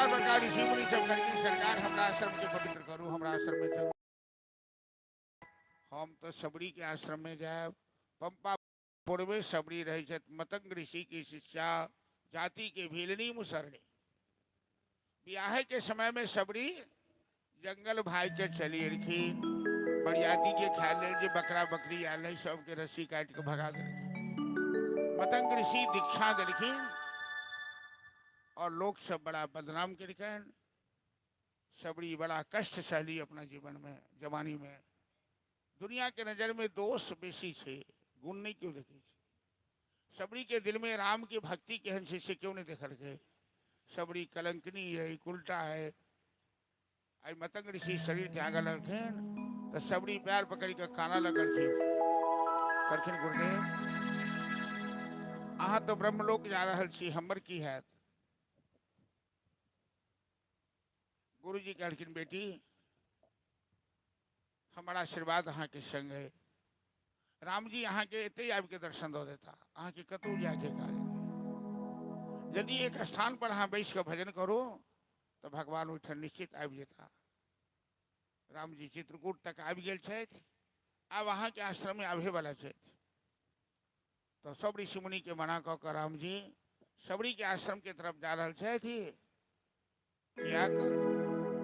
बड़का बड़का ऋषि मुनि सब कहलखिन सरकार हमरा आश्रम के पवित्र करू, हमरा आश्रम में चलू। हम तो सबरी के आश्रम में जायब। पंपा पूर्वे सबरी रहे छथि, मतंग ऋषि की शिष्या, जाति के भीलनी मुसरनी। ब्याहे के समय में सबरी जंगल भाग के चली एलखिन। बरियाती के ख्याल लेल जे बकरा बकरी आयल है सबके रस्सी काटि के भगा देलखिन। मतंग ऋषि दीक्षा देलखिन और लोग सब बड़ा बदनाम केलखिन। सबरी बड़ा कष्ट सहली अपना जीवन में, जवानी में। दुनिया के नजर में दोष बेसी छे, गुण नहीं क्यों देखे छे। सबरी के दिल में राम की भक्ति केहन छै से क्यों नहीं देखलकै। सबरी कलंकनी है, उल्टा है। आई मतंग ऋषि शरीर त्याग लगलखिन तो सबरी पैर पकड़ के काना लगलखिन। कहलखिन गुरुदेव अहाँ तो ब्रह्मलोक जा रहल छी, हमर की हैत? गुरुजी कहलखिन बेटी हमर आशीर्वाद अहाँ के संग है। रामजी अहाँ के एते आबि के दर्शन दऽ देता, अहाँ के कतहु जायके काज नहि। यदि एक स्थान पर अहाँ बैस कऽ भजन करू तो भगवान ओहिठाम निश्चित आबि जेता। रामजी चित्रकूट तक आबि गेल छथि, आब अहाँके आश्रम में आबे वाला छथि। तो सब ऋषि मुनि के मना कऽ कऽ रामजी सबरी के आश्रम के तरफ जा रहल छथि। कियाक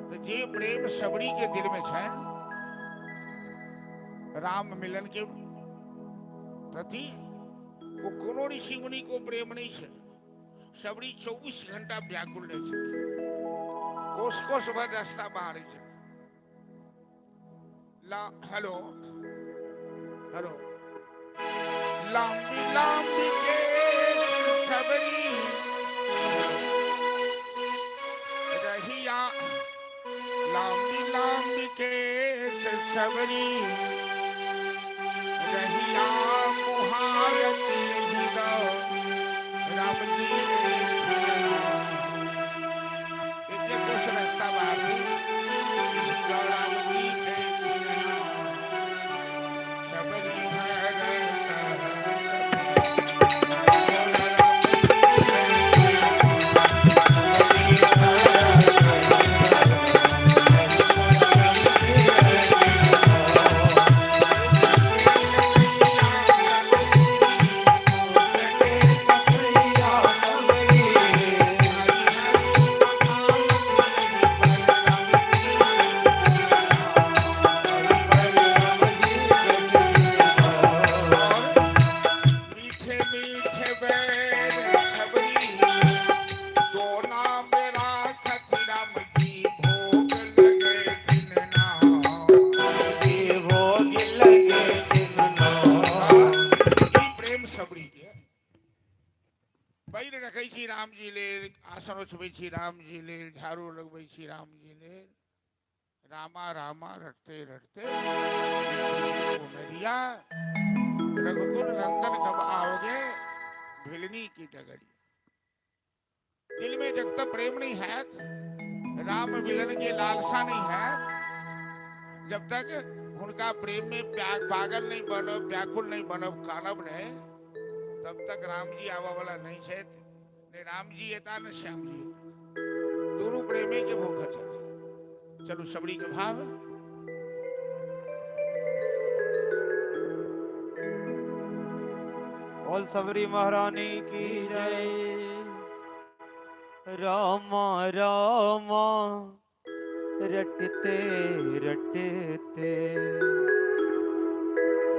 तो जे प्रेम सबरी के दिल में छनि राम मिलन के प्रति, वो कोनो ऋषि मुनि को प्रेम नहीं है। सबरी 24 घंटा व्याकुल रहे छै, कोस कोस भर रास्ता बाहर छै। ला हेलो हेलो लांबी लांबी केस सबरी रहिया, लांबी लांबी केस सबरी रहिया मुहारत यही दो राम जी एक एक कोस रास्ता बाहर थी राम जी सबरी भरत मीठे मीठे बैर सबरी दो नाम राखत राम जी भोग लगे दिन नाम। भोग लगे दिन नो। ई प्रेम सबरी के पैर रखै छी राम जी लेल, आसन उठबै छी राम जी लेल, झाड़ू लगबै छी राम जी लेल। रामा रामा रटते रटते उमरिया रघुकुल नंदन कब आओगे भिलनी की डगरी। दिल में जब तक प्रेम नहीं है, राम मिलन के लालसा नहीं है, जब तक उनका प्रेम में पागल नहीं बनब, व्याकुल नहीं बनब, कानब नहीं, तब तक राम जी आवा वाला नहीं छथि। ने राम जी एता न श्याम जी एता, दोनों प्रेमे के भूखल छथि। चलू सबरी के भाव। बोल सबरी महारानी की जय। रामा रामा रटते रटते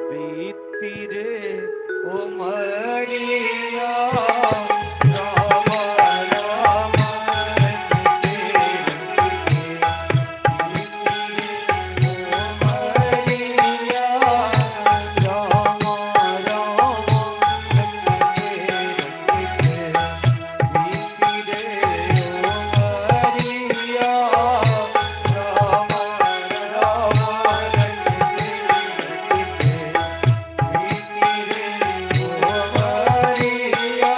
बीती रे उमरिया। रामा रामा रटते रटते बीती रे उमरिया। रामा रामा रटते रटते बीती रे उमरिया। रामा रामा रटते रटते बीती रे उमरिया।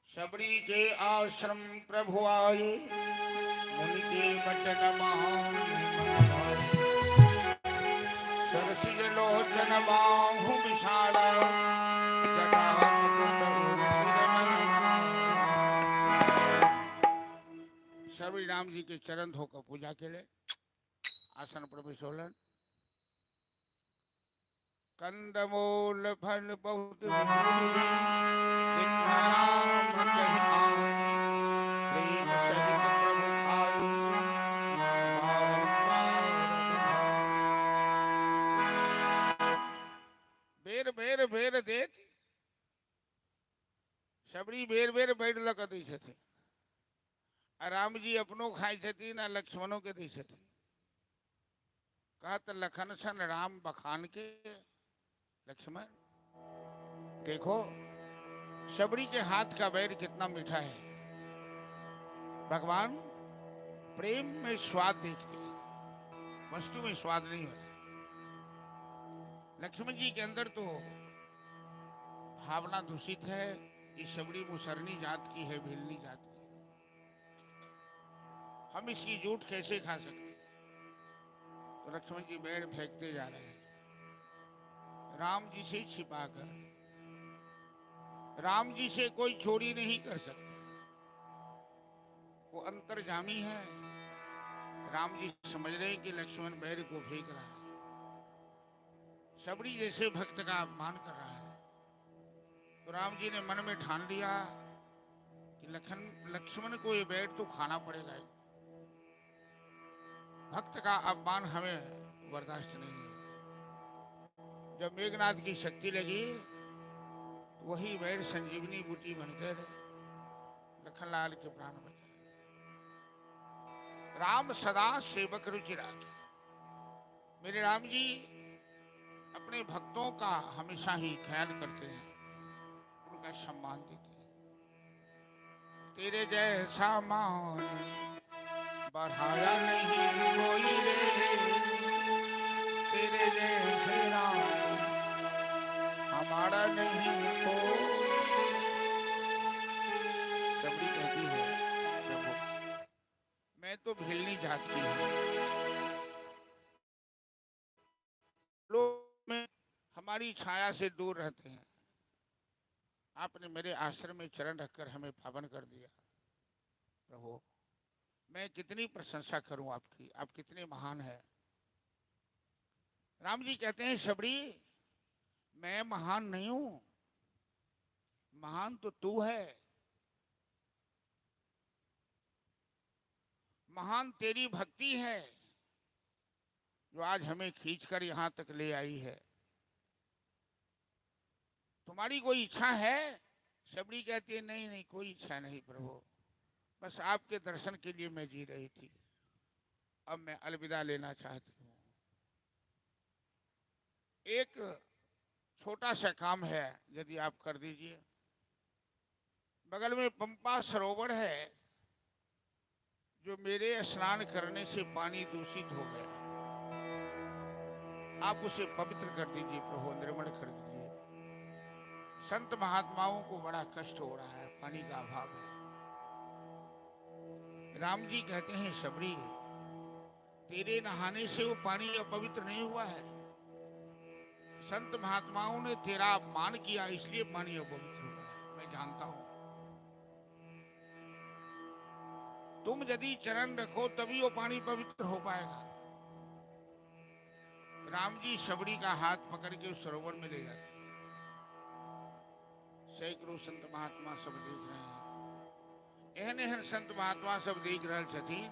सबरी के आश्रम प्रभु आए, मुनि के वचन महान सरसिज लोचन बाहु विशाला, सबरी राम जी के चरण धोकर पूजा के लिए आसन पर बिछोलन। कंदमूल फल बहुत प्रेम सहित प्रभु खाई, बेर बेर बेर देख सबरी बेर बेर बैठ लऽ दै छथिन आ राम जी अपनो खाइ छथिन आ लक्ष्मणों के दै छथिन। कहत लखन सन राम बखान के, लक्ष्मण देखो सबरी के हाथ का बैर कितना मीठा है। भगवान प्रेम में स्वाद देखते हैं, वस्तु में स्वाद नहीं होता। लक्ष्मण जी के अंदर तो भावना दूषित है कि सबरी मुसरनी जात की है, भीलनी जात की, हम इसकी जूठ कैसे खा सकते। तो लक्ष्मण जी बैर फेंकते जा रहे हैं राम जी से छिपाकर। राम जी से कोई चोरी नहीं कर सकता, वो अंतर्जामी है। राम जी समझ रहे हैं कि लक्ष्मण बैर को फेंक रहा है, सबरी जैसे भक्त का अपमान कर रहा है। तो राम जी ने मन में ठान लिया कि लक्ष्मण को ये बैर तो खाना पड़ेगा। भक्त का अपमान हमें बर्दाश्त नहीं है। जब मेघनाथ की शक्ति लगी, वही वैर संजीवनी बूटी बनकर लखनलाल के प्राण बचाए। राम सदा सेवक रुचि राखे। मेरे राम जी अपने भक्तों का हमेशा ही ख्याल करते हैं, उनका सम्मान देते हैं। तेरे जैसा मान बढ़ाया नहीं कोई रे, तेरे जैसे राम हमारा नहीं कोई। सबरी कहती है, प्रभु मैं तो भीलनी जाती हूँ, लोग में हमारी छाया से दूर रहते हैं, आपने मेरे आश्रम में चरण रखकर हमें पावन कर दिया। प्रभु मैं कितनी प्रशंसा करूं आपकी, आप कितने महान हैं। राम जी कहते हैं, शबरी मैं महान नहीं हूं, महान तो तू है, महान तेरी भक्ति है जो आज हमें खींचकर यहां तक ले आई है। तुम्हारी कोई इच्छा है? शबरी कहती है, नहीं नहीं कोई इच्छा नहीं प्रभु, बस आपके दर्शन के लिए मैं जी रही थी, अब मैं अलविदा लेना चाहती हूँ। एक छोटा सा काम है, यदि आप कर दीजिए। बगल में पंपा सरोवर है, जो मेरे स्नान करने से पानी दूषित हो गया, आप उसे पवित्र कर दीजिए प्रभु, निर्मल कर दीजिए। संत महात्माओं को बड़ा कष्ट हो रहा है, पानी का अभाव है। राम जी कहते हैं, शबरी तेरे नहाने से वो पानी अपवित्र नहीं हुआ है, संत महात्माओं ने तेरा अपमान किया इसलिए पानी अपवित्र हुआ है, मैं जानता हूं। तुम यदि चरण रखो तभी वो पानी पवित्र हो पाएगा। राम जी शबरी का हाथ पकड़ के उस सरोवर में ले जाते। सैकड़ों संत महात्मा सब देख रहे हैं, एहन एहन संत महात्मा सब देख रहल छथिन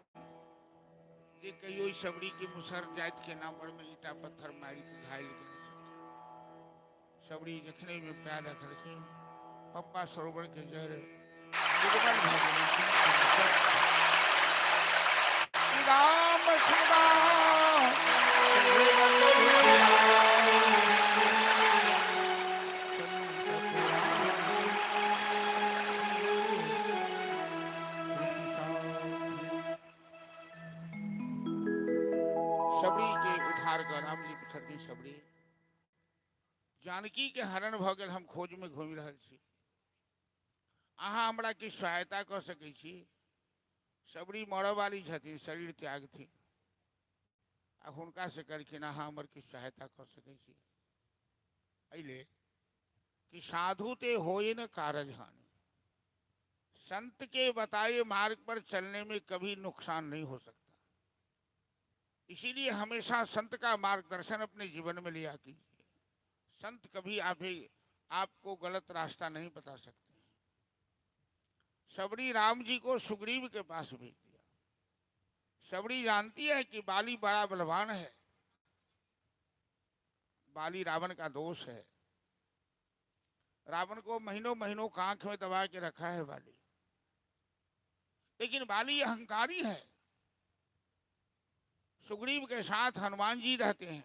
जे कहियो शबरी के मुसहर जाति के नाम पर में ईटा पत्थर मारि के घायल केने छथिन। शबरी जखने में पैर रखलखिन, पंपा सरोवर के जर निर्मल भऽ गेलै। राम सदा शबरी के उद्धार कर राम जी पुछलखिन, शबरी जानकी के हरण भऽ गेल, हम खोज में घूमि रहल छी, अहाँ हमरा किछु सहायता कऽ सकै छी? शबरी मरऽ वाली छथिन, शरीर त्यागथिन, आ हुनका से कहलखिन, अहाँ हमर किछु सहायता कऽ सकै छी? एहि कि साधु ते होए न कारज हानि, संत के बताए मार्ग पर चलने में कभी नुकसान नहीं हो सकता। इसीलिए हमेशा संत का मार्गदर्शन अपने जीवन में लिया कीजिए। संत कभी आपको गलत रास्ता नहीं बता सकते। शबरी राम जी को सुग्रीव के पास भेज दिया। शबरी जानती है कि बाली बड़ा बलवान है, बाली रावण का दोष है, रावण को महीनों महीनों कांख में दबा के रखा है बाली, लेकिन बाली अहंकारी है। सुग्रीव के साथ हनुमान जी रहते हैं।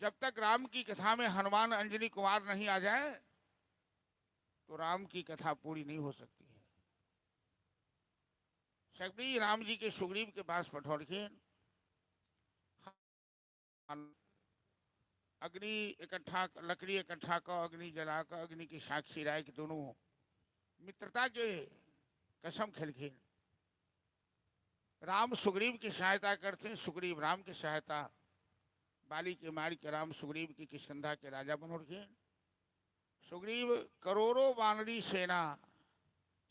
जब तक राम की कथा में हनुमान अंजनी कुमार नहीं आ जाए तो राम की कथा पूरी नहीं हो सकती है। शबरी राम जी के सुग्रीव के पास पठौलखिन, अग्नि इकट्ठा, लकड़ी इकट्ठा कर अग्नि जला कर अग्नि की साक्षी राय के दोनों मित्रता के कसम खेलखिन। राम सुग्रीव की सहायता करते हैं, सुग्रीव राम की सहायता। बाली के मार के राम सुग्रीव की किष्किंधा के राजा बनौलखिन। सुग्रीव करोड़ों वानरी सेना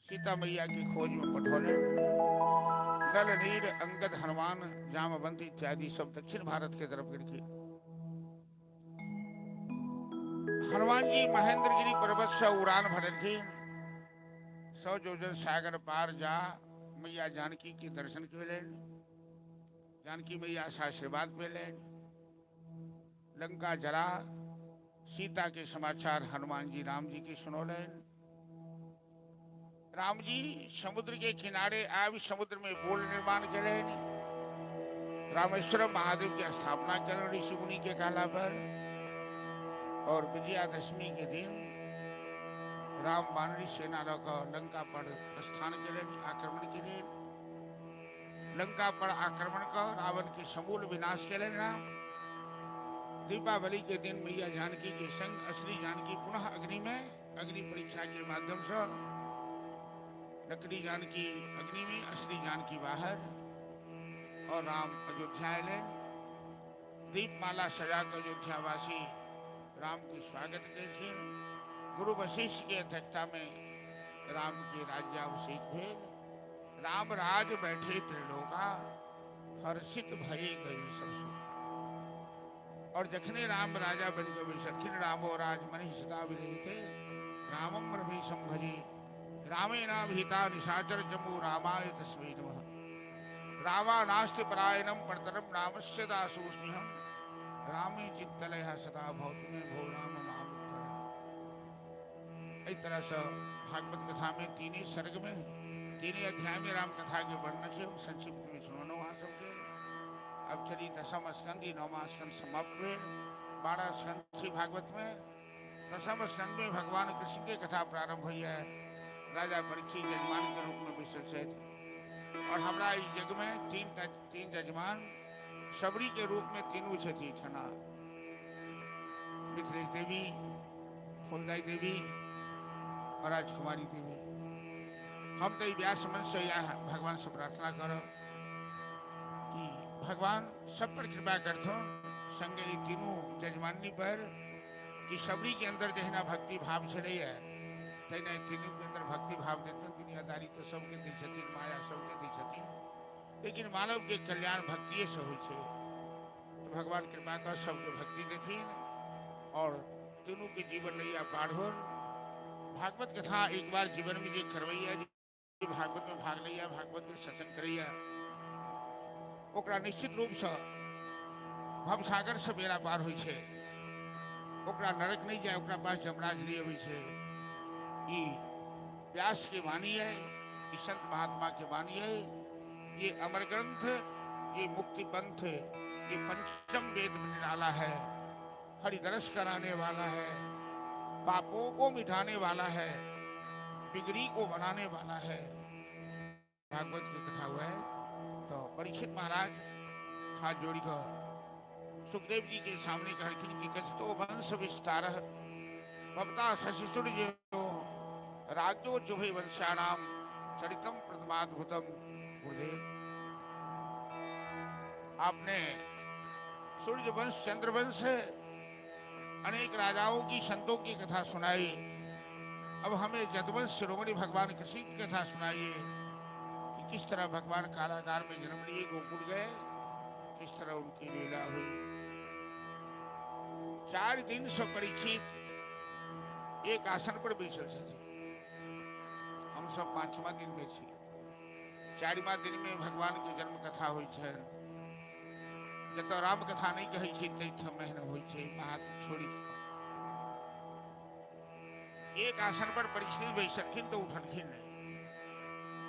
सीता मैया की खोज में पठौले। नल नीर अंगद हनुमान जामवंत इत्यादि सब दक्षिण भारत के तरफ गिरखिन। हनुमान जी महेंद्रगिरी पर्वत से उड़ान भरलखिन, 100 योजन सागर पार जा मैया जानकी के दर्शन केलनि, जानकी मैया से आशीर्वाद पेलनि। लंका जरा सीता के समाचार हनुमान जी राम जी के सुनौलनि। राम जी समुद्र के किनारे आबि समुद्र में पुल निर्माण केलनि। रामेश्वरम महादेव के स्थापना केलनि ऋषि मुनि के कहला पर। और विजयादशमी के दिन राम वानरी सेना लऽ कऽ लंका पर प्रस्थान केलनि, आक्रमण केलनि। लंका पर आक्रमण कऽ रावण के समूल विनाश केलनि राम। दीपावली के दिन मैया जानकी के संग असली जानकी पुनः अग्नि में अग्नि परीक्षा के माध्यम से लकड़ी जानकी अग्नि में, असली जानकी बाहर, और राम अयोध्या अयलनि। दीपमाला सजा कर अयोध्यावासी राम के स्वागत केलखिन। गुरु वशिष्ठ के अध्यक्षता में राम के राज्याभिषेक भेल। राम राज बैठे त्रिलोका, हर्षित भये गई सब शोका। और जखने राम राजा बन के बैसलखिन, रामो राज मनि सदा विरहिते, रामम रभि भजे, रामेणाभिहिता निशाचर जम्बू रामाय तस्मै नमः। रामा नास्ति परायणम परतरम रामस्य दासोऽस्म्यहं, रामे चित्तलय सदा भवतु मे भो राम माम उद्धार। एहि तरह से भागवत कथा में तीन सर्ग में तीन अध्याय में राम कथा के वर्णन छै। हम संक्षिप्त में सुनौलहुँ अहाँ सबके। अब चली दसम स्कंद, ई नौमा स्कंद समाप्त भेल। 12 स्कंद छै भागवत में। दसम स्कंद में भगवान कृष्ण के कथा प्रारंभ होइए। राजा परीक्षित यजमान के रूप में बैसल छथि और हमरा ई यज्ञ में तीन यजमान सबरी के रूप में तीनू छथि छना, मिथिलेश देवी, फुलदाई देवी और राजकुमारी देवी। हम तो व्यास मंच से यह भगवान से प्रार्थना करब कि भगवान सब पर कृपा करथो, संगे ई तीनू जजमानी पर कि सबरी के अंदर जहिना भक्ति भाव छलैया तहिना ई तीनू के अंदर भक्ति भाव देतन। दुनियादारी तो सबके दै छथिन, माया सबके दै छथिन, लेकिन मानव के कल्याण भक्तिये से होइ छै। तो भगवान कृपा कर सबके भक्ति देथिन और तीनू के जीवन नैया पार होल। भागवत कथा एक बार जीवन में जे करवैया, जे भागवत में भाग लैया, भागवत के सत्संग करैया, ओकरा निश्चित रूप से भवसागर से बेड़ा पार होइ छै। ओकरा नरक नहीं जाए, ओकरा पास यमराज नहीं अबै छै। ई व्यास के वाणी है, ई संत महात्मा के वाणी है। ये अमर ग्रंथ, ये मुक्ति पंथ, ये पंचम वेद में निराला है, हरिदर्श कराने वाला है, पापों को मिटाने वाला है, बिगड़ी को बनाने वाला है। भागवत की कथा हुआ है। तो परीक्षित महाराज हाथ जोड़ी कर सुखदेव जी के सामने कहलखिन कि कथितो वंश विस्तार भवता शशिसूर्य राज्यो चुभे वंशानाम चरितम प्रथमाद्भुतम। गुरुदेव, आपने सूर्य वंश, चंद्र वंश, अनेक राजाओं की, संतों की कथा सुनाई। अब हमें जदुवंश शिरोमणि भगवान कृष्ण की कथा सुनाइए कि किस तरह भगवान कारागार में जन्म लिए, गोकुल गए, किस तरह उनकी लीला हुई। 4 दिन से परीक्षित एक आसन पर बैसल छथि। हम सब 5वां दिन में छी। 4वां दिन में भगवान के जन्म कथा होइ छै। जतऽ राम कथा नहीं कहै छी तैठाम एहन होइ छै, महात्मा छोड़ी एक आसन पर परीक्षित बैसलखिन तो उठलखिन नहीं,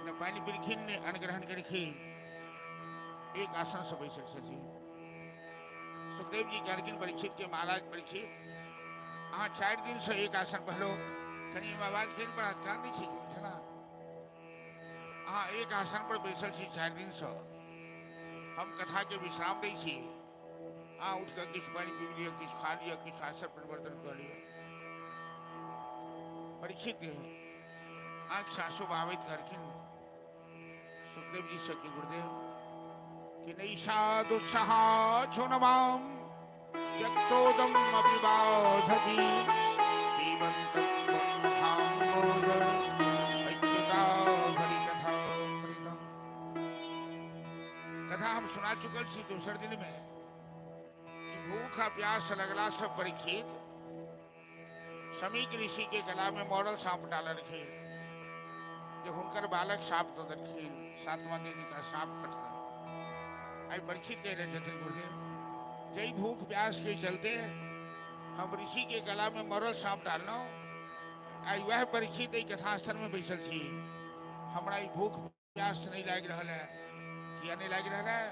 न पानि पीलखिन, ने अन्न ग्रहण केलखिन, एक आसन से बैसल छथिन। सुखदेव जी कहलखिन परीक्षित के, महाराज परीक्षित, अहाँ 4 दिन से एक आसन पर हो, कनि आवाज केहन पड़त, कान नहीं छी ना, अहाँ एक आसन पर बैसल छी 4 दिन से, हम कथा के विश्राम दै छी, अहाँ उठि कऽ किछु पानि पीबि लिअ, किछु खा लिअ, किछु आसन परिवर्तन कऽ लिअ। परीक्षित आँखि सासु बहाबैत कहलखिन सुखदेव जी से कि गुरुदेव कि नैषादुत्साहा छुनमाम त्यक्तोदम अभिबाधति जीवन्तं ब्रह्माम्बोज ऐक्यता हरिकथामृतम। कथा हम सुना चुकल छी दोसर दिन में कि भूख आ प्यास लगला से परीक्षित शमीक ऋषि के गला में मरल सांप डाललखिन। जे हुनकर बालक साँप दऽ देलखिन। सातवां दिन हिनका साँप कटलनि। आइ परीक्षित कहि रहल छथिन, गुरुदेव, जाहि भूख प्यास के चलते हम ऋषि के गला में मरल साँप डाललहुँ, आइ वएह परीक्षित एहि कथास्थल में बैसल छी। हमरा ई भूख प्यास नहीं लागि रहल है। किया नहीं लागि रहल है?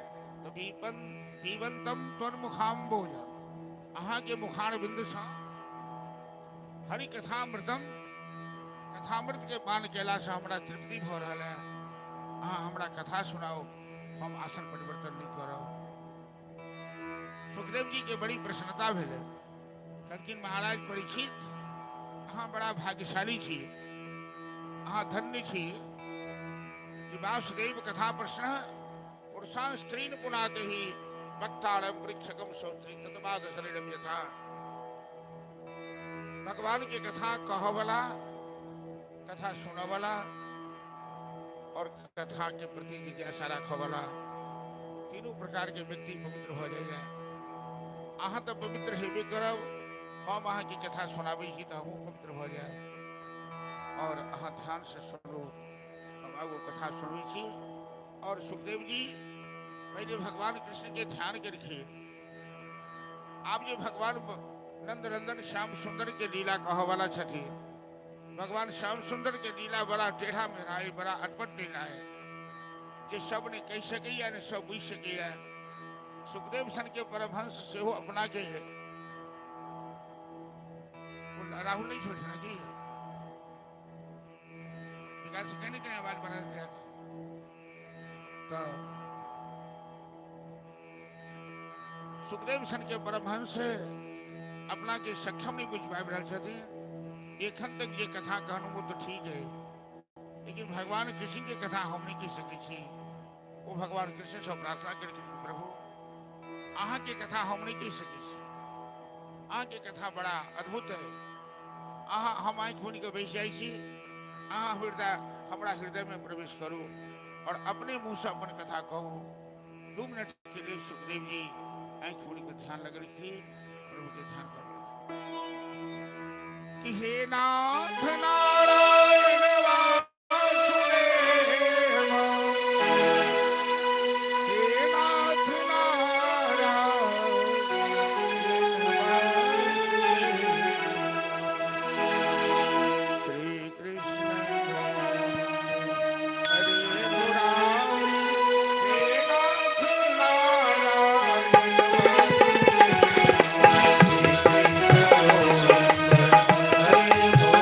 तो पीबंतम त्वन्मुखाम्बोज, अहाँ के मुखार बिंदु सँ हरि कथामृतम, कथामृत के पान केला से हमरा तृप्ति भऽ रहल है। अहाँ हमरा कथा सुनाउ, हम आसन परिवर्तन नहीं करब। सुखदेव जी के बड़ी प्रसन्नता भेलै। कहलखिन, महाराज परीक्षित, अहाँ बड़ा भाग्यशाली छी, अहाँ धन्य छी कि वासुदेव कथा प्रश्न पुरुषान स्त्रीन पुनाते ही वक्तारम वृक्षकम सौत्री तत्वाद शरीरम यथा। भगवान के कथा कहवला, कथा सुनवला और कथा के प्रति जिज्ञासा रखवला, तीनों प्रकार के व्यक्ति पवित्र हो जाइए। अहाँ तो पवित्र हेबे करब, हम अहाँके कथा सुनाबै छी तऽ हमहूँ पवित्र भऽ जायब। और अहाँ ध्यान से सुनू, हम आगू कथा सुनबै छी। और सुखदेव जी पहले भगवान कृष्ण के ध्यान केलखिन। आब जे भगवान नंदनंदन श्याम सुंदर के लीला कहवला छथिन, भगवान श्याम सुंदर के लीला बड़ा टेढ़ा मेढ़ा है, बड़ा अटपट लीला है, जे सब ने कहि सकैया ने सब बुझि सकैया। सुखदेव सन के परमहंस सेहो अपना के है। राहुल नहीं छोड़ जी विकास कहने के आवाज बढ़ा दिया। तो सुखदेव सन के परमहंस अपना के सक्षम नहीं बुझि पाबि रहल छथिन। एखन तक जे कथा कहलहुँ वो तो ठीक है, लेकिन भगवान कृष्ण के कथा हम नहीं कहि सकै छी। ओ भगवान कृष्ण से प्रार्थना केलखिन, प्रभु, अहाँ के कथा हम नहीं कहि सकै छी, अहाँ के कथा बड़ा अद्भुत है। अहाँ, हम आँखि मुनि के बैस जाइ छी, अहाँ हृदय, हमरा हृदय में प्रवेश करू और अपने मुँह से अपन कथा कहू। 2 मिनट के लिए सुखदेव जी आँखि मुनि के ध्यान लगलखिन, प्रभु के ध्यान कर कि हे नाथ नारायण वासुदेव, हे नाथ नारायण वासुदेव, श्री कृष्ण हरे मुरारी, हे नाथ नारायण हरे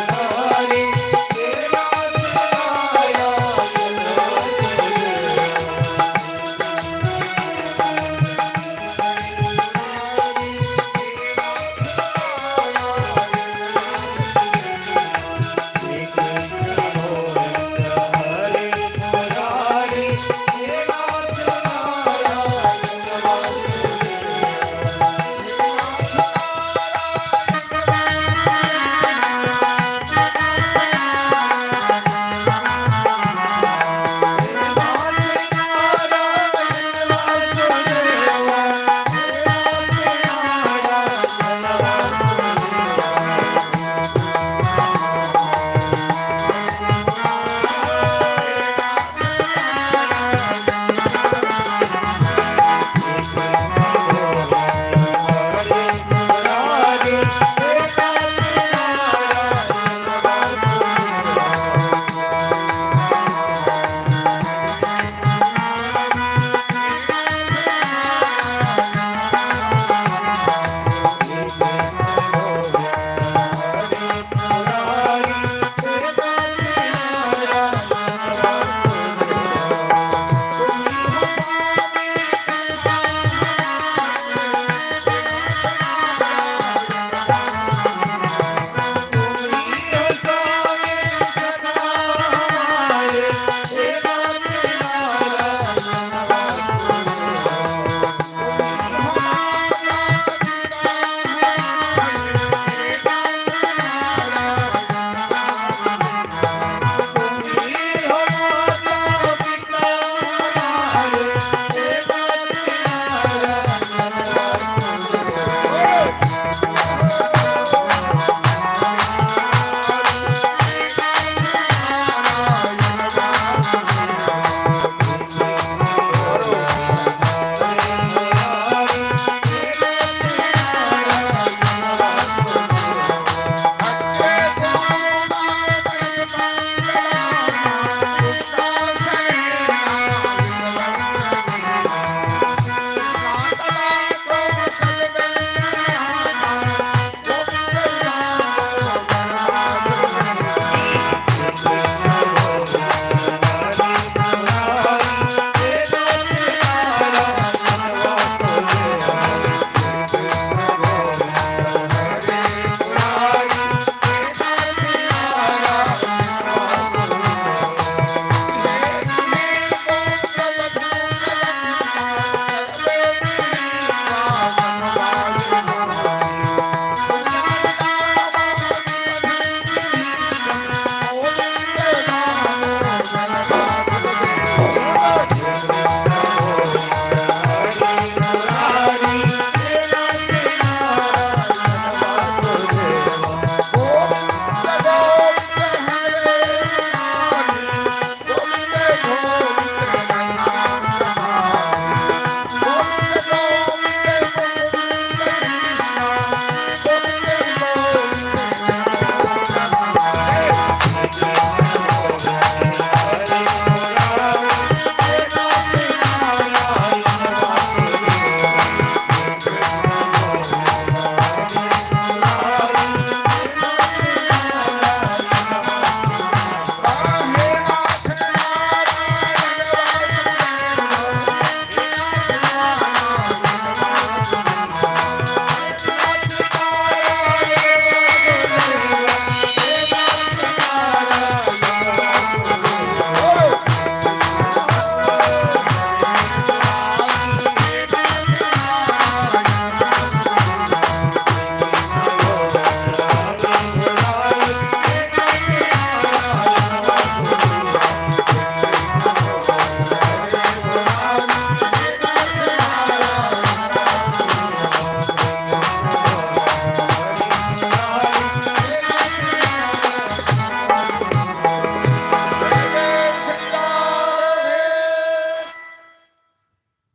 मुरारी, हे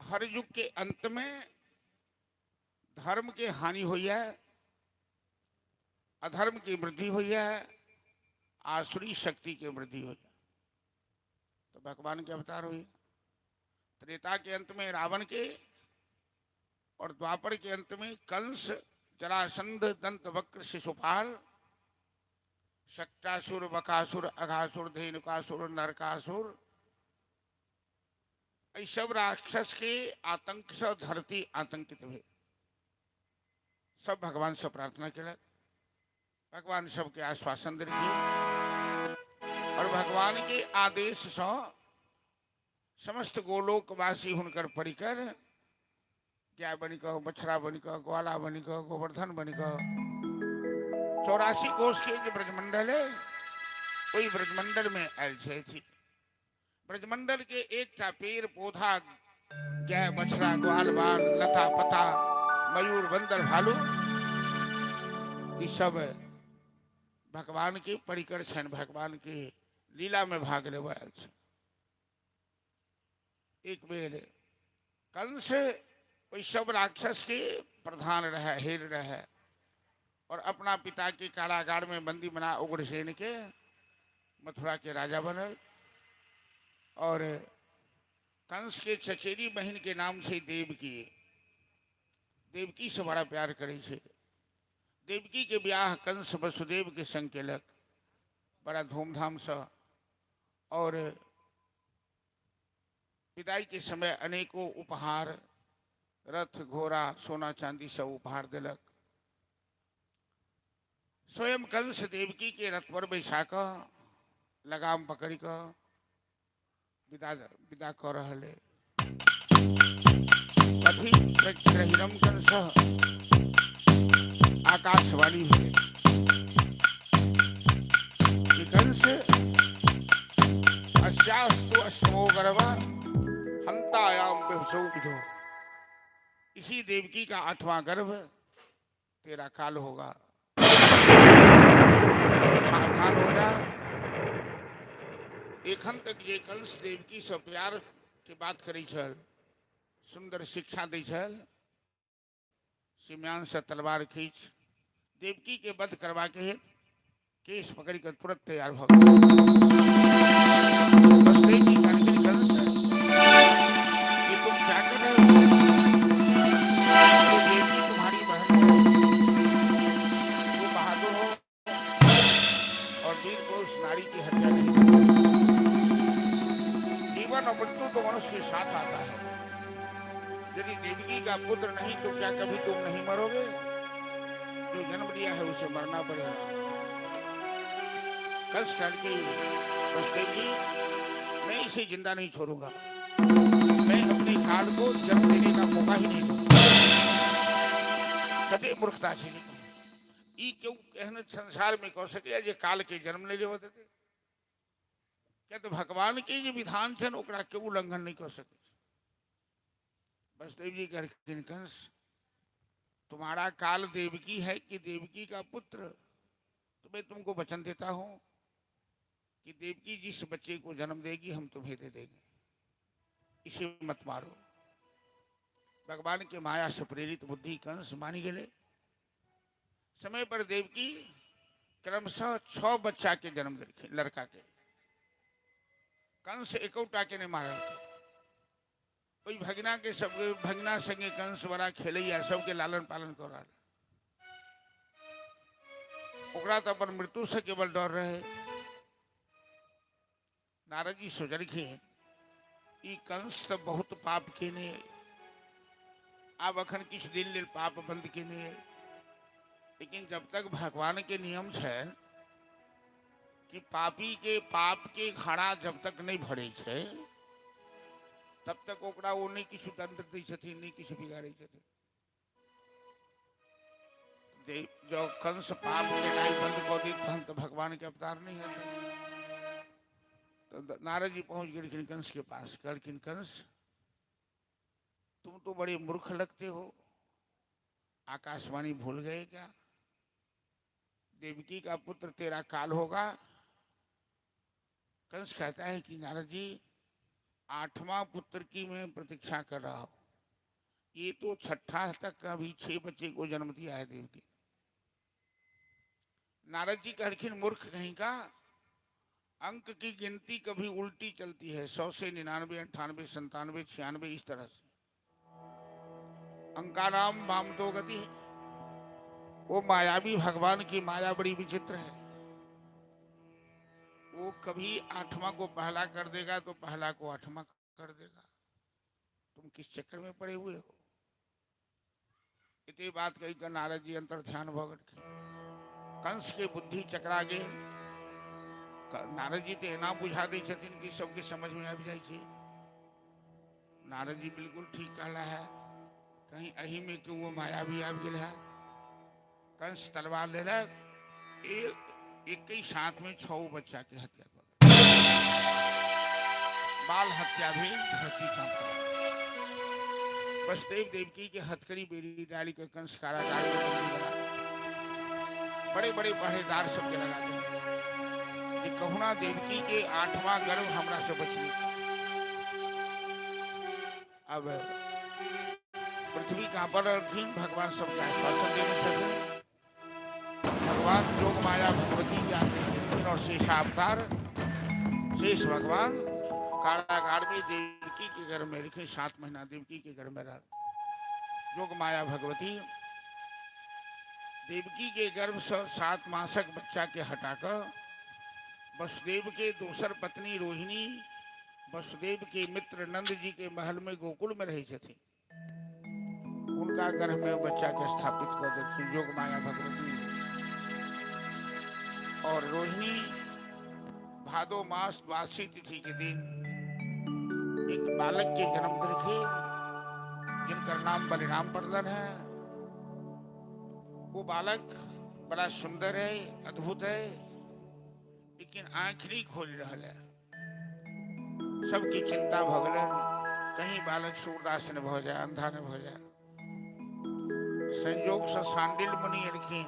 हर युग के अंत में धर्म के हानि हुई है, अधर्म की वृद्धि हुई है, आसुरी शक्ति की वृद्धि हुई है। तो भगवान के अवतार हुए। त्रेता के अंत में रावण के और द्वापर के अंत में कंस, जरासंध, दंतवक्र, शिशुपाल, शक्टासुर, बकासुर, अघासुर, धेनुकासुर, नरकासुर, ये सब राक्षस के आतंक से धरती आतंकित हुए। सब भगवान से प्रार्थना केलक, भगवान सबके आश्वासन देलखिन और भगवान के आदेश से समस्त गोलोकवासी हुनकर परिकर गाय बनि कऽ, बछड़ा बनि कऽ, ग्वाला बनि कऽ, गोवर्धन बनि कऽ 84 कोष के जे ब्रजमंडल है ओहि ब्रजमंडल में आयल छथि। ब्रजमंडल के एकटा पेड़ पौधा, गाय बछड़ा, ग्वाल बाल, लता पता, मयूर, बंदर, भालू, ई सब भगवान के परिकर छनि, भगवान के लीला में भाग लेबऽ आयल छनि। एक बेर कंस ओहि सब राक्षस के प्रधान रहे, हेर रहे और अपना पिता के कारागार में बंदी बना उग्रसेन के मथुरा के राजा बनल। और कंस के चचेरी बहन के नाम छै देवकी। देवकी से बड़ा प्यार करै छै। देवकी के ब्याह कंस वसुदेव के संग केलक बड़ा धूमधाम से और विदाई के समय अनेकों उपहार, रथ, घोड़ा, सोना चांदी सब उपहार देलक। स्वयं कंस देवकी के रथ पर बैसा कऽ लगाम पकड़ि कऽ विदा विदा कऽ रहल है। कथी प्रहिरम कंस आकाशवाणी हुए कि कंस अस्यास्तु अष्टमो गर्भ हंतायाम बेहुसो विधो, इसी देवकी का आठवां गर्भ तेरा काल होगा, सावधान हो जा। एखन तक जे कंस देवकी से प्यार के बात करै छल, सुंदर शिक्षा दै छल, सिम्यान से तलवार खींच देवकी के वध करवा के हेतु केस पकड़ कर तुरंत तैयार भऽ गेल। वसुदेव जी कहलखिन, कंस, ये तुम क्या कर रहे हो? ये देवकी तुम्हारी बहन है, वो बहादुर हो और वीर पुरुष नारी की हत्या नहीं करते। जीवन और मृत्यु तो मनुष्य के साथ आता है। यदि देवकी का पुत्र नहीं तो क्या कभी तुम नहीं मरोगे? जो जन्म दिया है उसे मरना पड़ेगा। कंस कहलकै, वसुदेव जी, मैं इसे जिंदा नहीं छोड़ूंगा। मैं अपने काल को जन्म देने का मौका ही नहीं दूंगा। कते मूर्खता छै! ई केओ एहन संसार में कह सकैया जे काल के जन्म नहीं लेबऽ देतै? किया तऽ भगवान के जे विधान छनि ओकरा केओ उल्लंघन नहीं कऽ सकै छै। वसुदेव जी कहलखिन, कंस, तुम्हारा काल देवकी है कि देवकी का पुत्र? तो मैं तुमको वचन देता हूं कि देवकी जिस बच्चे को जन्म देगी हम तुम्हें दे देंगे, इसे मत मारो। भगवान के माया से प्रेरित बुद्धि कंस मानी गए। समय पर देवकी क्रमशः 6 बच्चा के जन्म देलखिन लड़का के। कंस एकोटा के नहीं मारल। ओहि भगिना के सब भगिना संगे कंस बड़ा खेलैया, सबके लालन पालन कर रहल। ओकरा तऽ अपन मृत्यु से केवल डर रहे। नारद जी सोचलखिन, ई कंस तऽ बहुत पाप केने अइ, आब अखन किछु दिन लेल पाप बंद केने अइ, लेकिन जब तक भगवान के नियम छै कि पापी के पाप के घड़ा जब तक नहीं भरे छै तब तक ओकरा ओ नहि किछु दंड दै छथिन, नहि किछु बिगाड़ै छथिन। जब कंस पाप केनाइ बंद कऽ दी तहन तऽ भगवान के अवतार नहीं हेतै। तो नारद जी पहुंच गेलखिन कंस के पास। कहलखिन, कंस, तुम तो बड़े मूर्ख लगते हो, आकाशवाणी भूल गए क्या? देवकी का पुत्र तेरा काल होगा। कंस कहता है कि नारद जी, 8वां पुत्र की मैं प्रतीक्षा कर रहा हूं, ये तो छठा तक अभी 6 बच्चे को जन्म दिया है देवकी। नारद जी कहलखिन, मूर्ख कहीं का, अंक की गिनती कभी उल्टी चलती है, 100 से 99, 98, 97, 96, इस तरह से। अंकानाम मामतो गति, वो मायावी भगवान की माया बड़ी विचित्र है। वो कभी 8वां को पहला कर देगा तो पहला को 8वां कर देगा। तुम किस चक्कर में पड़े हुए हो? इतनी बात कही कर नारद जी अंतर ध्यान भऽ गेलखिन। कंस के बुद्धि चकरा गेल। नारद जी तो एना बुझा दै छथिन कि सबके समझ में आबि जाइ छै। नारद जी बिल्कुल ठीक कहला है, कहीं एही में क्यों वो माया भी आबि गेल है। कंस तलवार लेलक, एक ही साथ में 6 बच्चा के हत्या कर, बाल हत्या भेल, धरती कांप। वसुदेव देवकी के हथकड़ी बेड़ी डाली के कंस कारागार में बंदी बना, बड़े बड़े पहरेदार सबके लगा दिए कि कहुना देवकी के 8वां गर्भ हमरा से बचली। अब पृथ्वी कहाँ पर रहलखिन, भगवान सबके आश्वासन देने छथिन। भगवान जोग माया भगवती के आदेश देलखिन और शेषावतार शेष भगवान कारागार में देवकी के घर में रखे, 7 महीना देवकी के घर में रह। जोग माया भगवती देवकी के गर्भ से 7 मासक बच्चा के हटाकर वसुदेव के दोसर पत्नी रोहिणी वसुदेव के मित्र नंद जी के महल में गोकुल में रहे छथिन, उनका गर्भ में बच्चा के स्थापित कर देलखिन जोग माया भगवती। और रोहिणी भादो मास द्वादशी तिथि के दिन एक बालक के जन्म देलखिन, जिनका नाम बलिराम पड़लन है। वो बालक बड़ा सुंदर है, अद्भुत है, लेकिन आंख नहीं खोल रहा है। सबकी चिंता भ गेलन, कहीं बालक सूरदास न भ जाए, अंधा न भ जाए। संयोग से सांडिल मुनि एलखिन,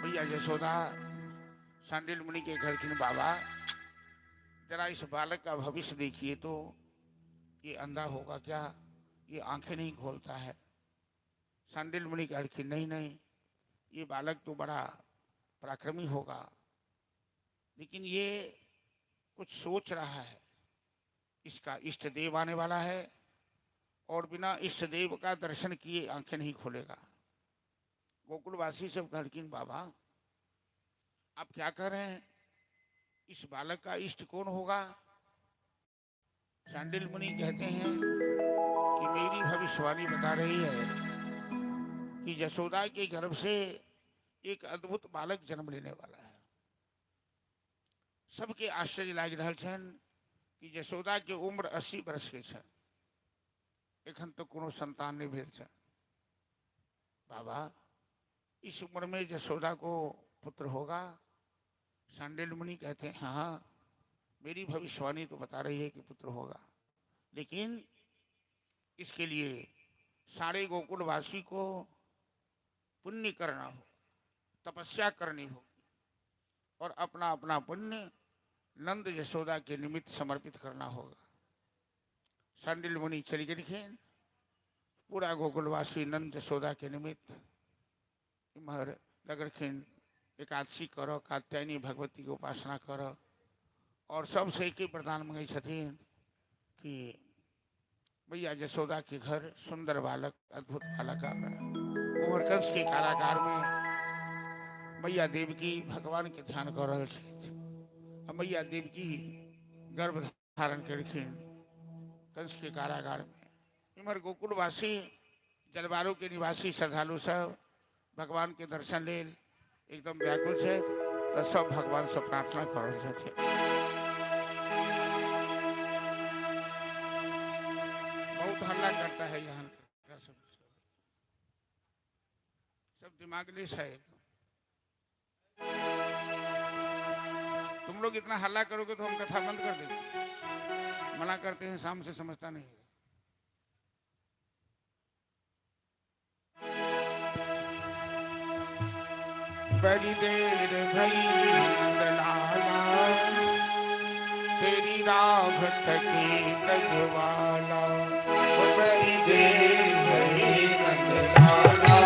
भैया यशोदा सांडिल मुनि के कहलखिन, बाबा जरा इस बालक का भविष्य देखिए तो ये अंधा होगा क्या? ये आंखें नहीं खोलता है। शांडिल मुनि कहलखिन नहीं नहीं, ये बालक तो बड़ा पराक्रमी होगा, लेकिन ये कुछ सोच रहा है, इसका इष्ट देव आने वाला है और बिना इष्ट देव का दर्शन किए आंखें नहीं खोलेगा। गोकुलवासी सब कहलखिन बाबा आप क्या कर रहे हैं, इस बालक का इष्ट कौन होगा? शांडिल मुनि कहते हैं कि मेरी भविष्यवाणी बता रही है कि यशोदा के गर्भ से एक अद्भुत बालक जन्म लेने वाला है। सबके आश्चर्य लागि रहल छनि कि यशोदा के उम्र 80 वर्ष के छनि, एखन तो कोनो संतान नहीं भेल छनि। बाबा इस उम्र में यशोदा को पुत्र होगा? शांडिल मुनि कहते हैं हाँ, मेरी भविष्यवाणी तो बता रही है कि पुत्र होगा, लेकिन इसके लिए सारे गोकुलवासी को पुण्य करना हो, तपस्या करनी होगी और अपना अपना पुण्य नंद यशोदा के निमित्त समर्पित करना होगा। शांडिल मुनि चली गेलखिन, पूरा गोकुलवासी नंद यशोदा के निमित्त इम्हर लगलखिन एकादशी कर, कात्यायनी भगवती के उपासना कर और सबसे एक ही वरदान मंगै छथिन कि भैया यशोदा के घर सुंदर बालक, अद्भुत बालक आवे। उम्हर कंस के कारागार में मैया देवकी भगवान के ध्यान कर रहल छथि आ मैया देवकी गर्भ धारण केलखिन कंस के कारागार में। इम्हर गोकुलवासी जलवारू के निवासी श्रद्धालु सब भगवान के दर्शन लेल एकदम व्याकुल छथि, तो सब भगवान से प्रार्थना कर रहल छथिन। बहुत हल्ला करता है यहाँ का सब, सब दिमागलेस है एकदम। तुम लोग इतना हल्ला करोगे तो हम कथा बंद कर देंगे। मना करते हैं शाम से, समझता नहीं है। बड़ी देर भई नंदलाला, तेरी राह तके ब्रजवाला। बड़ी देर भई नंदलाला,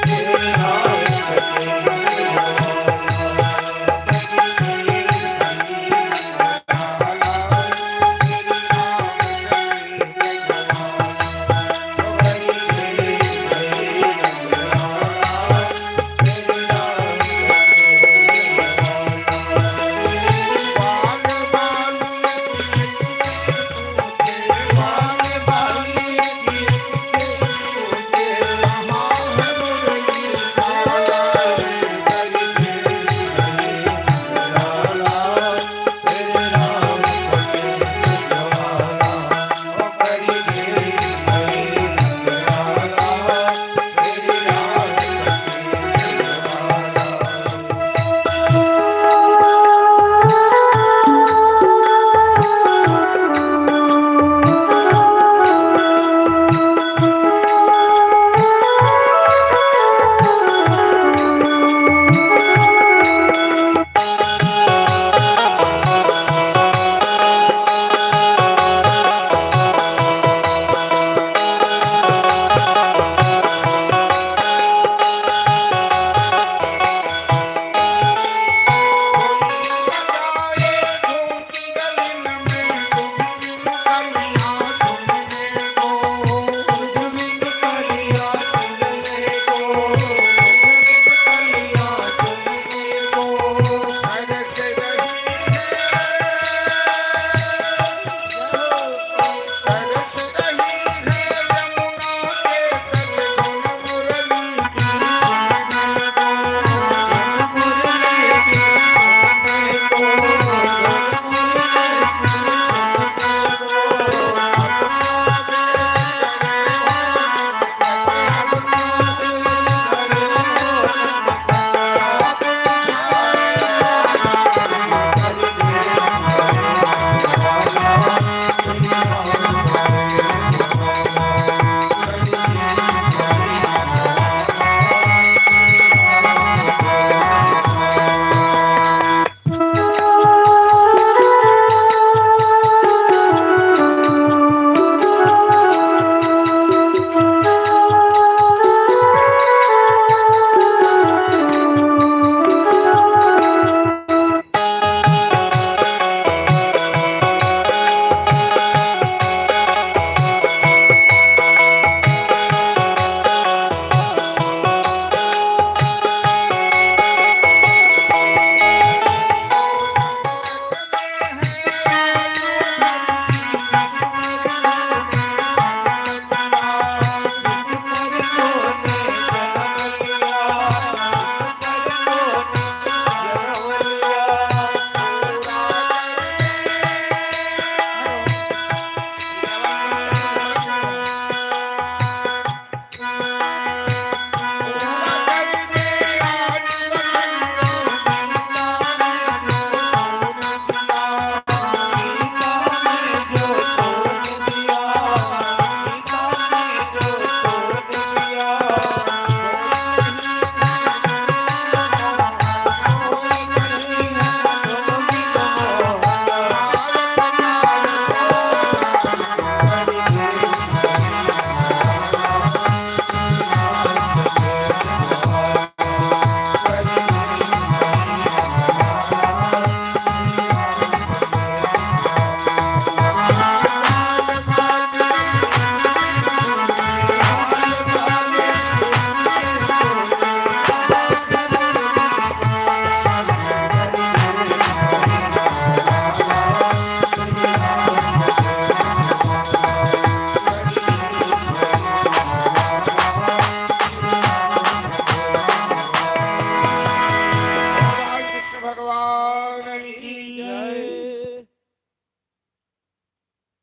तेरी राह तके ब्रजवाला। बड़ी देर भई नंदलाला, तेरी राह तके ब्रजवाला। बड़ी देर भई नंदलाला, तेरी राह तके ब्रजवाला। बाल बाल से पूछे, बाल बाल से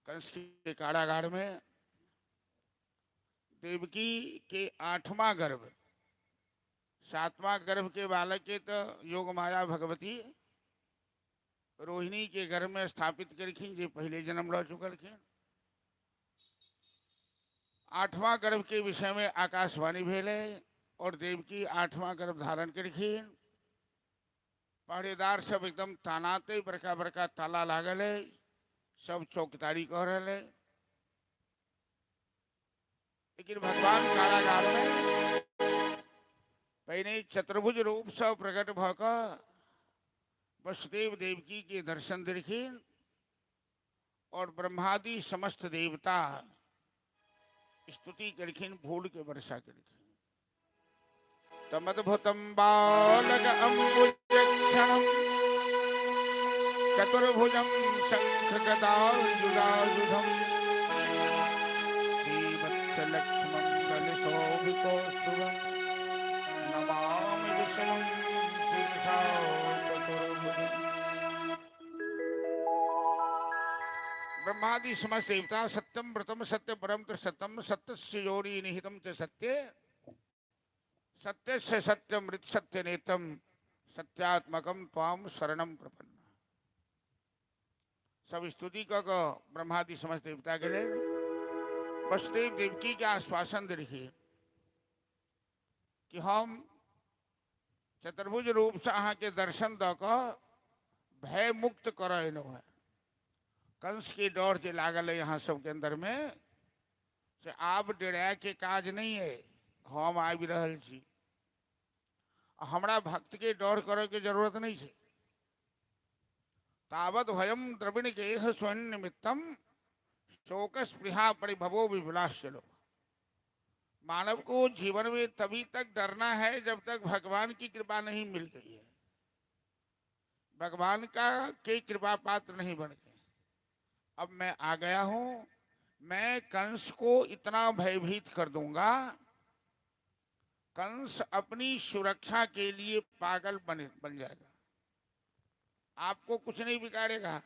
कंस के कारागार में देवकी के आठवां गर्भ, सातवां गर्भ के बालक के तो योग माया भगवती रोहिणी के गर्भ में स्थापित करखिन, जे पहले जन्म ल चुकलखिन। आठवां गर्भ के विषय में आकाशवाणी भेलै और देवकी आठवां गर्भ धारण करखिन। पहरेदार सब एकदम तानाते, बड़का बड़का ताला लागल है, सब चौकीदारी कह रहे है। लेकिन भगवान कारागार में पहिने चतुर्भुज रूप से प्रकट भ क वसुदेव देवकी के दर्शन देलखिन और ब्रह्मादि समस्त देवता स्तुति करखिन, फूल के वर्षा करखिन। तमद्भुतं बालक अंबुजक्षणं चतुर्भुजं शंख गदायुधायुधं श्रीवत्सलक्ष्मङ्गलशोभितोस्तुभं नमामि विष्णुं शिरसा चतुर्भुजम्। ब्रह्मादि समस्त देवता सत्यम व्रतम सत्य परम सत्यम सत्यस्य योनि निहितम च सत्य सत्यस्य सत्यम मृत सत्य नेतम सत्यात्मकम त्वाम शरणम प्रपन्न। सब स्तुति क ब्रह्मादि समस्त देवता के लिए वसुदेव देवकी के आश्वासन दे कि हम चतुर्भुज रूप से अहाँ के दर्शन the क भय मुक्त कर है। कंस के डर जे लागल है यहाँ सबके अंदर में से आब डराय के काज नहीं है, हम आबि रहल छी, हमरा भक्त के डर करे के जरूरत नहीं है। तावत भयम द्रविण गेह स्वयं निमित्तम शोक स्पृहा परिभवो विपुलाश्चलो। मानव को जीवन में तभी तक डरना है जब तक भगवान की कृपा नहीं मिल गई है, भगवान का के कृपा पात्र नहीं बन गए। अब मैं आ गया हूं, मैं कंस को इतना भयभीत कर दूंगा, कंस अपनी सुरक्षा के लिए पागल बन जाएगा, आपको कुछ नहीं बिगाड़ेगा,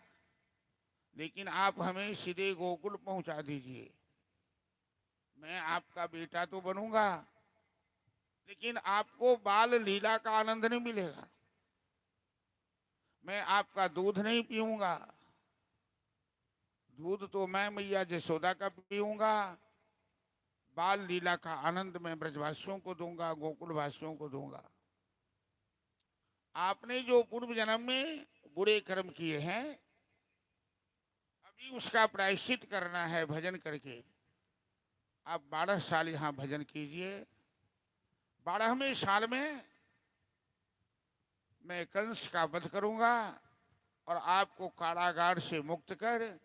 लेकिन आप हमें सीधे गोकुल पहुंचा दीजिए। मैं आपका बेटा तो बनूंगा लेकिन आपको बाल लीला का आनंद नहीं मिलेगा, मैं आपका दूध नहीं पीऊंगा, दूध तो मैं मैया जसोदा का पीऊंगा, बाल लीला का आनंद मैं ब्रजवासियों को दूंगा, गोकुलवासियों को दूंगा। आपने जो पूर्व जन्म में बुरे कर्म किए हैं अभी उसका प्रायश्चित करना है भजन करके। आप 12 साल यहाँ भजन कीजिए, 12वें साल में मैं कंस का वध करूंगा और आपको कारागार से मुक्त कर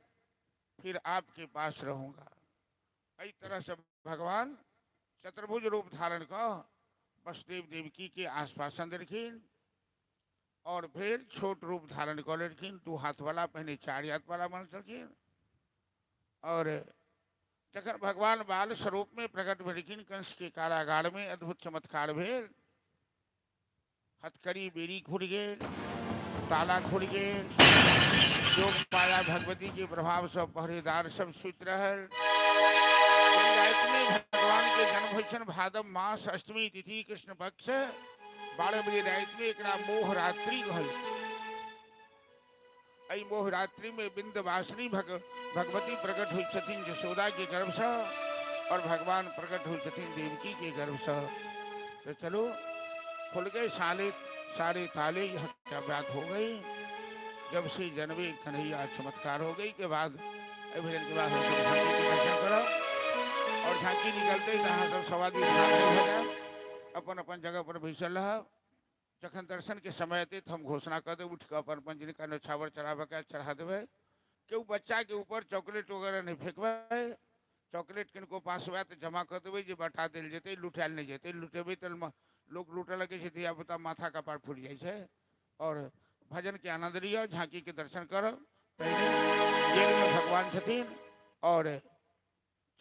फिर आपके पास रहूंगा। इस तरह से भगवान चतुर्भुज रूप धारण कर वसुदेव देवकी के आश्वासन देलखिन और फिर छोट रूप धारण कर लेलखिन, 2 हाथ वाला पहले 4 हाथ वाला बन सकिन। और जखन भगवान बाल स्वरूप में प्रकट भेलखिन कंस के कारागार में अद्भुत चमत्कार भेल, हथकड़ी बेड़ी खुल गेल, ताला खुल गेल, योग माया भगवती के प्रभाव से पहरेदार सब सुति रहल। राति में भगवान के जन्म होइ छनि भादव मास अष्टमी तिथि कृष्ण पक्ष 12 बजे राति में, एकरा मोह रात्रि कहल। एहि मोह रात्रि में बिंदवासिनी भगवती प्रकट होइ छथिन यशोदा के गर्भ से और भगवान प्रकट होइ छथिन देवकी के गर्भ से। तो चलो खुल गए सारे सारे ताले, यह क्या बात हो गई, जब से जन्मे कन्हैया चमत्कार हो गई। के बाद भजन के बाद हम सब झांकी के दर्शन करो और झांकी निकलते ही तहाँ सब सवादी हो जाए, अपन अपन जगह पर बैसल रह। जखन दर्शन के समय अते तो हम घोषणा कर देब, उठ के अपन अपन जिनका नछावर चढ़ाबे के चढ़ा देबै। केहू बच्चा के ऊपर चॉकलेट वगैरह नहीं फेंकबै, चॉकलेट किनको पास हुआ तो जमा कर देबै, जे बटा देल जेतै, लुटायल नहीं जेतै। लुटेबै तऽ लोक लूटऽ लगै छै, धिया पुता माथा कपार फूटि जाइ छै। और भजन के आनंद लिअ, झांकी के दर्शन करब। पहले जेल में भगवान छथिन और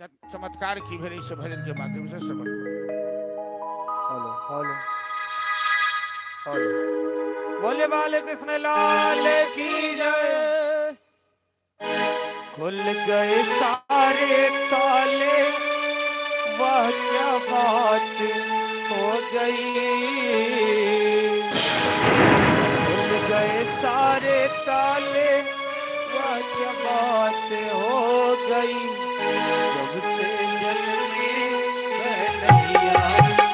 चमत्कार की भेलै से भजन के माध्यम से श्रवण करू। हेलो हेलो हेलो, बोले बाल कृष्ण लाल की जय। खुल गए सारे ताले, वह क्या बात हो गई। खुल गए सारे ताले, वह क्या बात हो गई। जब से जन्मे बहनैया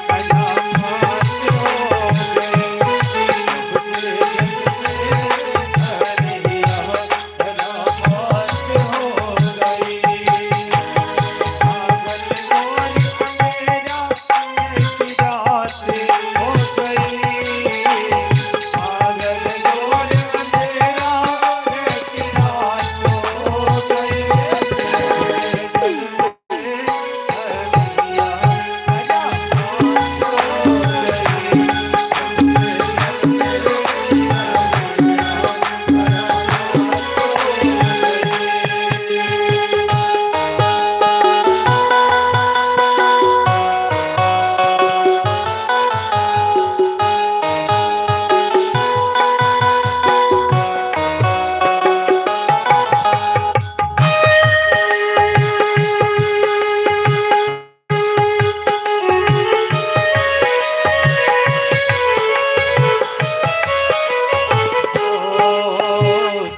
करामात हो गई। जब से जन्मे बहनैया करामात हो गई। पागल मोर अंधेरा ऐसी रात हो गई। पागल मोर अंधेरा ऐसी रात हो गई। जन्मे बहनैया करामात हो गई।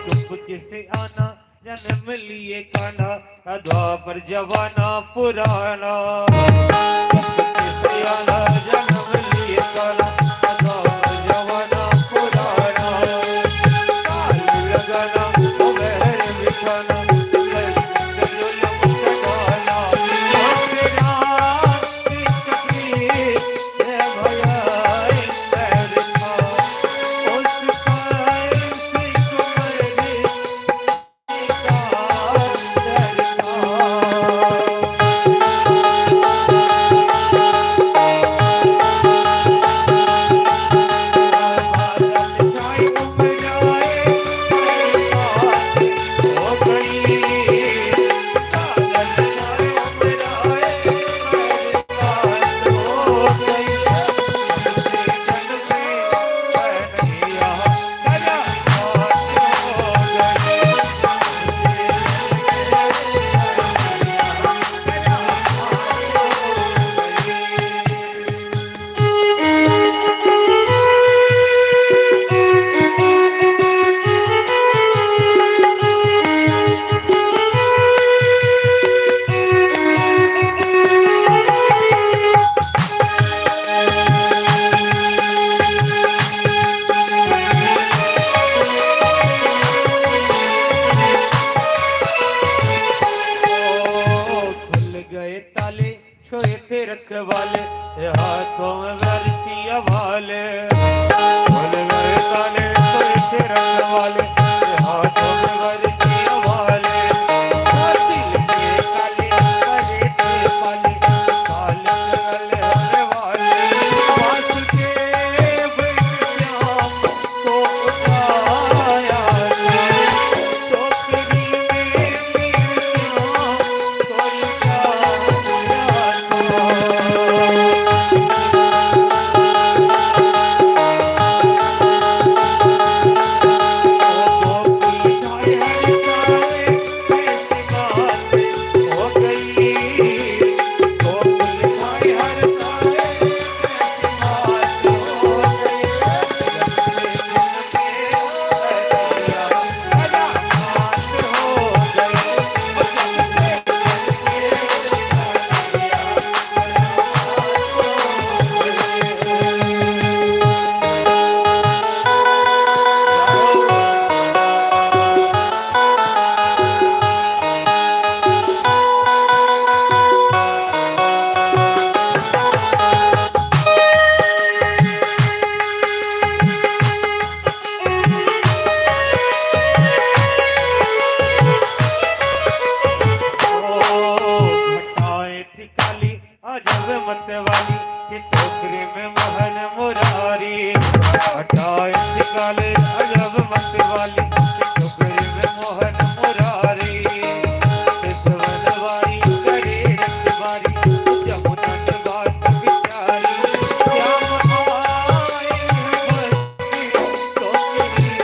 चुपके से आना जन्म लिए कान्हा, द्वापर जवाना पुराना। चुपके से आना जन्म लिए कान्हा, द्वापर जवाना पुराना। ताल लगाना ओ बहर बिछाना, जुल्म चढ़ाना। ओ तेरा है भया पैर का, उस पर सिकुमरी का डर था। हो गई बादल छाए उमराए बात हो गई। जन्मे बहनैया करामात हो गई। खुल गए ताले, सोए थे रखवाले, हाथों में बरछिया वाले। खुल गए ताले, सोए थे रखवाले, हाथों में बरछिया वाले। दिल के काले करे थे पाले, काले गले होने वाले। वासुदेव श्याम को उठाया, टोकरी में श्याम को लिटाया था। घटाए थी काली अजब मत वाली, कि टोकरी में मोहन मुरारी। घटाए थी काले अजब मत वाली, कि टोकरी में मोहन मुरारी। बनवारी करे रखवारी, जमुना के बात बिचारी। श्याम आए बरसी टोकरी में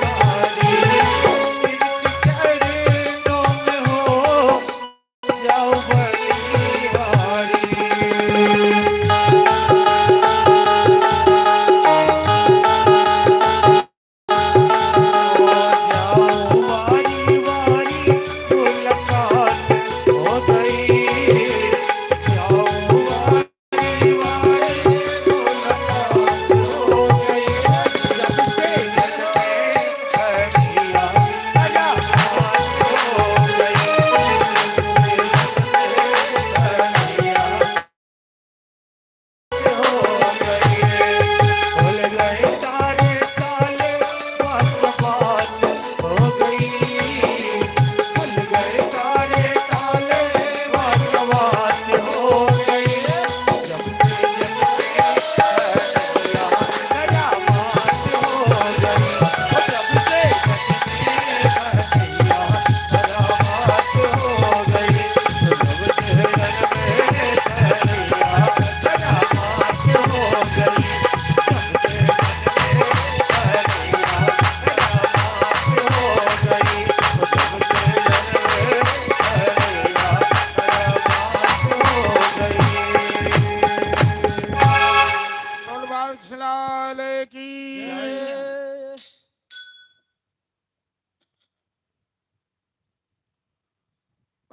तारी, चरणों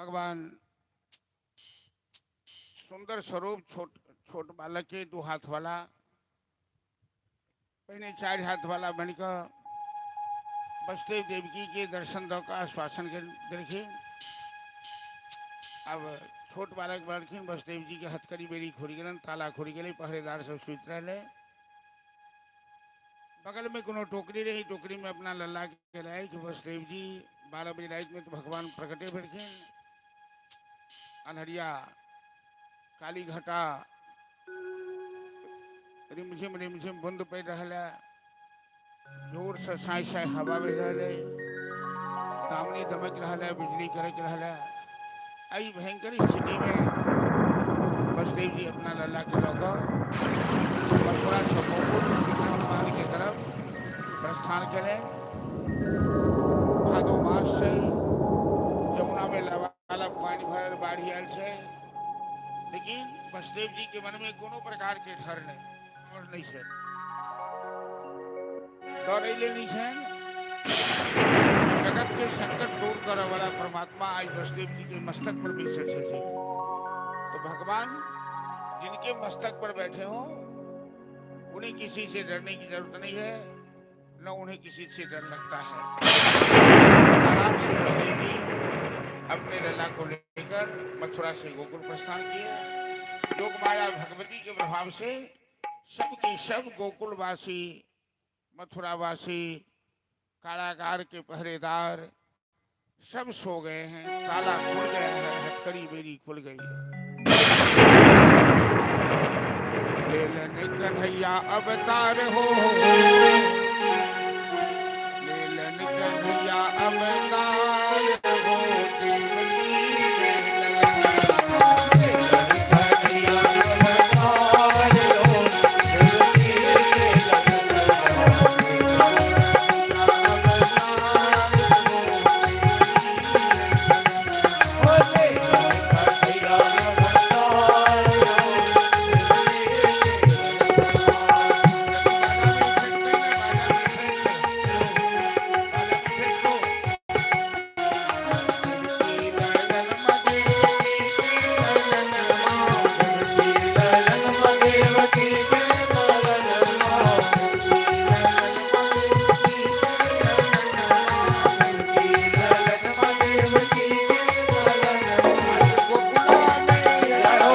भगवान सुंदर स्वरूप छोट छोट बालक के दू हाथ वाला, पहिने 4 हाथ वाला बनिकऽ वसुदेव देवकी के दर्शन दऽ कऽ आश्वासन देलखिन। अब छोट बालक बनलखिन, वसुदेव जी के हथकड़ी बेड़ी खुलि गेलनि, ताला खुलि गेलै, पहरेदार सब सुति रहलै। बगल में कोनो टोकरी रही, टोकरी में अपना लल्ला के राखि वसुदेव जी 12 बजे राति में तो भगवान प्रकटे भेलखिन। अन्हरिया काली घटा रिमझिम रिमझिम बूंद पड़ि रहल है, जोर से साई साई हवा बहि रहल है, दामनी दमकि रहल है, बिजली कड़कि रहल है। एहि भयंकर स्थिति में वसुदेव जी अपना लल्ला के लऽ कऽ मथुरा से गोकुल नंदमहल के तरफ प्रस्थान केलनि। भादो मास से यमुना में लबालब पानि भरल बाढ़ि आयल छै, लेकिन वसुदेव जी के मन में कोनो प्रकार के डर नहीं और नहीं छै, डर एहि लेल नहीं छनि जगत के संकट दूर करऽ वाला परमात्मा आज वसुदेव जी के मस्तक पर बैसल छथिन। तो भगवान जिनके मस्तक पर बैठे हो उन्हें किसी से डरने की जरूरत नहीं है, न उन्हें किसी से डर लगता है। आराम से वसुदेव जी अपने लल्ला को लेकर मथुरा से गोकुल प्रस्थान किए। योग माया भगवती के प्रभाव से सबके सब गोकुलवासी, मथुरावासी, कारागार के पहरेदार सब सो गए हैं, ताला खुल गया है, हथकड़ी बेड़ी खुल गई है। लेलन कन्हैया अवतार हो, लेलन कन्हैया अवतार हो, देवकी के ललन। कन्हैया अवतार हो, देवकी के ललन। कन्हैया अवतार हो, देवकी के ललन देवकी के ललन देवकी के ललन। जय हो।